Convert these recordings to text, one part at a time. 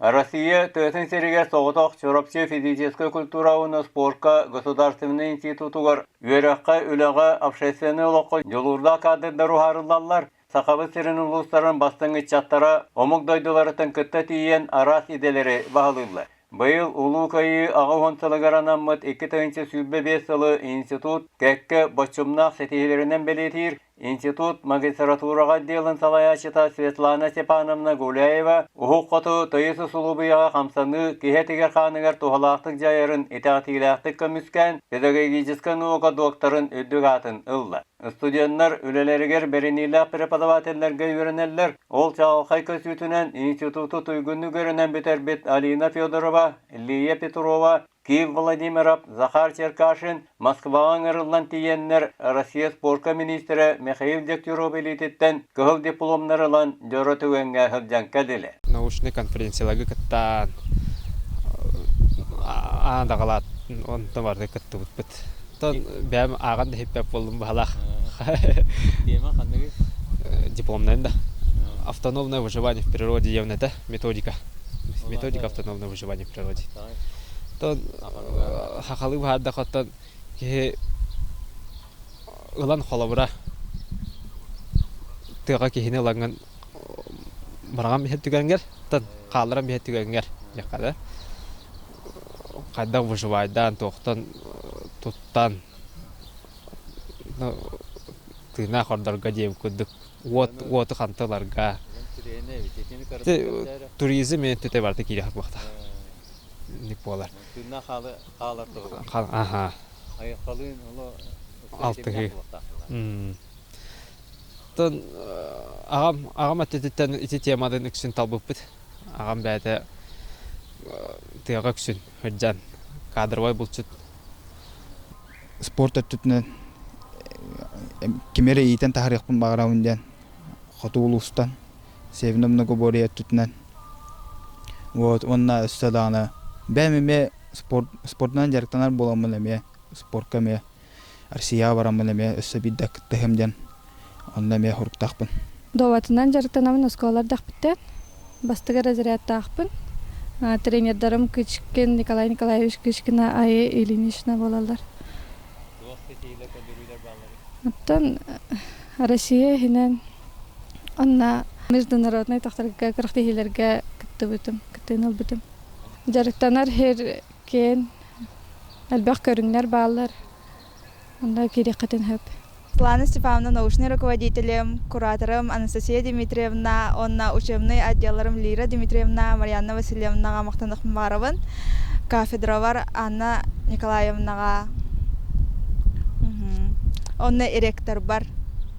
Россия тыатын сиригэр соҕотох Чурапчы физическэй культура уонна спорка государственнай институтугар үөрэххэ, үлэҕэ, общественнай олоххо дьулуурдаах кадрдар уһаарыллаллар. Сахабыт сирин улуустарын бастыҥ ыччаттара омук дойдуларыттан кытта тиийэн араас идэлэри баһылыыллар. Быйыл Улуу Кыайыы 80 сылыгар анаммыт 2025 сылы институт кэккэ боччумнаах ситиһиилэринэн бэлиэтиир. Институт магистратураҕа отделын салайааччыта Светлана Степановна Гуляева Уһук Хоту тыйыс усулуобуйаҕа хамсаныы киһи этигэр-хааныгар туһалаахтык дьайарын итэҕэтиилээхтик көмүскээн, педагогическай наука докторын үрдүк аатын ылла. Студеннар үлэлэригэр бэриниилээх преподавателлэргэ үөрэнэллэр. Ол чаҕылхай көстүүтүнэн институту туйгуннук үөрэнэн бүтэрбит Алина Федорова, Лия Петрова, Киев Владимиров, Захар Черкашин Москваҕа ыҥырыллан тиийэннэр Россия спорка миниистирэ Михаил Дегтярев илиититтэн кыһыл дипломнары ылан дьоро түгэҥҥэ сылдьан кэллилэр. Научнай конференцияларга кыттаан аан даҕалаат онтон барыта кыттыбыппыт. Оттон бэйэм ааҕан да иһиппэт буоллум баһалаах. Тема ханныгый? Дипломнайын да. Автономное выживание в природе диэн этэ, методика. Методика автономного выживания в природе. Оттон хахалыы баһаардах оттон киһи ылан холобура тыаҕа киһини ылаҥҥын быраҕан биһэр түгэҥҥэр, оттон хаалларан биһэр түгэҥҥэр диэххэ да хайдах выживайдаан, туохтан туттан тыынаах ордорго диэбит курдук уот уоту ханта ыларга туризм өттүтэ барыта киириэх буолта ник буолар тыыннаах хаалар туһугар аха айылҕалыын оло алтыһыы Тон аҕам аҕам өттүтүттэн ити тематын үксүн талбыппыт. Аҕам бэйэтэ тыаҕа үксүн сылдьан кадровай булчут. Спорт өттүтүнэн кими эрэ иитэн таһаарыахпын баҕарабын диэн хоту улуустан Северное многоборье өттүтүнэн вот уонна өссө даҕаны бэйэм эмиэ спорт спордунан дьарыктанар буоламмын эмиэ спорка эмиэ Россияҕа бараммын эмиэ өссө биирдэ кыттыһым диэн онно эмиэ соруктаахпын. Дуобатынан дьарыктанабын оскуолалар дэхпиттэн. Бастакы разрядтаахпын. Тренердарым Кычкин Николай Николаевич Кычкина Айя Ильинична буолаллар. Оттон Россия иһинэн онно международнай тахтарга күрэхтэһиилэргэ кыттыбытым, кыттыыны ылбытым. Дьарыктанар сир киэн, элбэх көрүҥнэр бааллар. Онно киириэххитин сөп. Светлана Степановна научнай руководителем, кураторым Анастасия Дмитриевна уонна учебнай отделларым Лира Дмитриевна, Марианна Васильевнаҕа махтаныахпын баҕарабын. Кафедрабар Анна Николаевнаҕа уонна ректорбар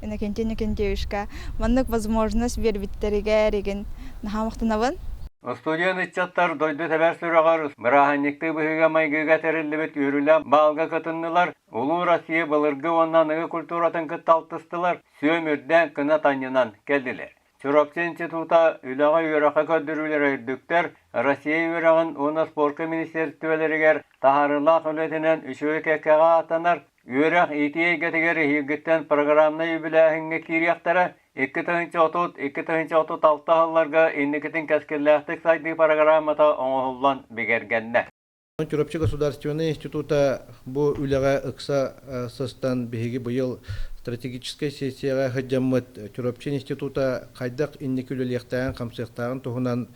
Иннокентий Иннокентьевичка маннык возможность биэрбиттэригэр игин наһаа махтанабын. Устудьуон ыччаттар дойду тэбэр сүрэҕэр бырааһынньыктыы быһыыга-майгыга тэриллибит үөрүүлээх баалга кытыннылар, Улуу Россия былыргы уонна аныгы культуратын кытта алтыстылар, сүөм үрдээн кынат анньынан кэллилэр. Чурапчы института үлэҕэ-үөрэххэ көрдөрүүлэрэ үрдүктэр, Россия үөрэҕин уонна спорка министиэристибэлэригэр таһаарыылаах үлэтинэн үчүгэй кэккэҕэ ааттанар, үөрэх иитии эйгэтигэр эһиилгиттэн программнай үбүлээһиҥҥэ киириэхтэрэ, 2030, 2036 сылларга инникитин кэскиллээхтик сайдыы программата оҥоһуллан бигэргэннэ. Чурапчы государственнай института бу үлэҕэ ыкса сыстан биһиги быйыл стратегическай сессияҕа сылдьаммыт Чурапчы института хайдах инники үлэлиэхтээҕин, хамсыахтааҕын туһунан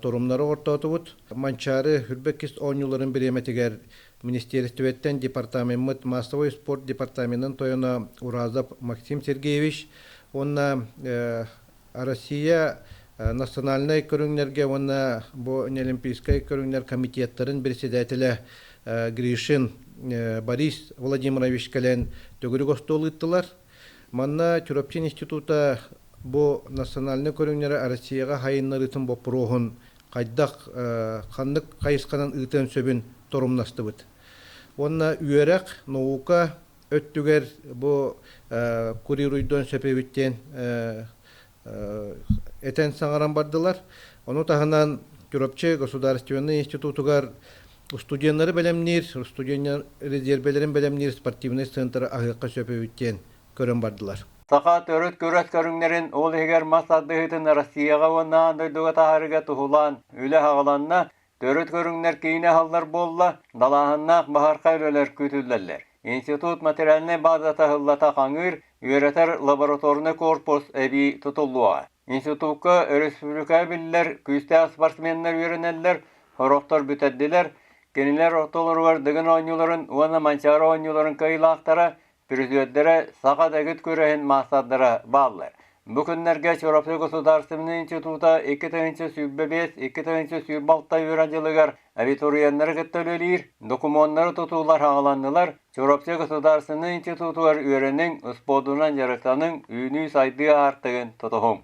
торумнары ортоотубут. Манчаары Хүрбэккис оонньууларын бириэмэтигэр министиэристибэттэн департамеммыт массовай спорт департаменын тойоно Уразов Максим Сергеевич уонна Россия национальнай көрүҥнэргэ уонна бу неолимпийскай көрүҥнэр комитеттарын председателэ Гришин Борис Владимирович кэлэн төгүрүк остуол ыыттылар. Манна Чурапчы института бу национальнай көрүҥнэри Россияҕа хайыннарыытын боппуруоһун хайдах ханнык хайысханан ыытыан сөбүн торумнастыбыт. Уонна үөрэх, наука өттүгэр бу курируйдуон сөп эбит диэн этэн саҥаран бардылар. Ону таһынан Чурапчы государственнай институтугар студеннары бэлэмниир, студеннар резервэлэрин бэлэмниир спортивнай центр аһыахха сөп эбит диэн көрөн бардылар. Саха төрүт күрэс көрүҥнэрин, ол иһигэр мас тардыһыытын Россияҕа уонна аан дойдуга таһаарыыга туһулаан үлэ саҕаланна, төрүт көрүҥнэр киинэ аһыллар буолла, далааһыннаах баһархай үлэлэр күүтүллэллэр. Институт материальнай базата сыллата хаҥыыр, үөрэтэр лабораторнай корпус эбии тутуллуоҕа. Институкка өрөспүүбүлүкэҕэ биллэр күүстээх спортсменнар үөрэнэллэр, сорохтор бүтэрдилэр. Кинилэр ортолоругар Дыгын оонньууларын уонна Манчаары оонньууларын кыайыылаахтара, Призердэрэ саха дэгит күрэһин маастардара бааллар. Бу күннэргэ Чурапчы государственнай института 2025-2026 үөрэх дьылыгар абитуриеннары кытта үлэлиир, докумуоннары тутуулар саҕаланнылар. Чурапчы государственнай институтугар үөрэниҥ, спордунан дьарыктаныҥ, үүнүү-сайдыы аартыгын тутуһуҥ.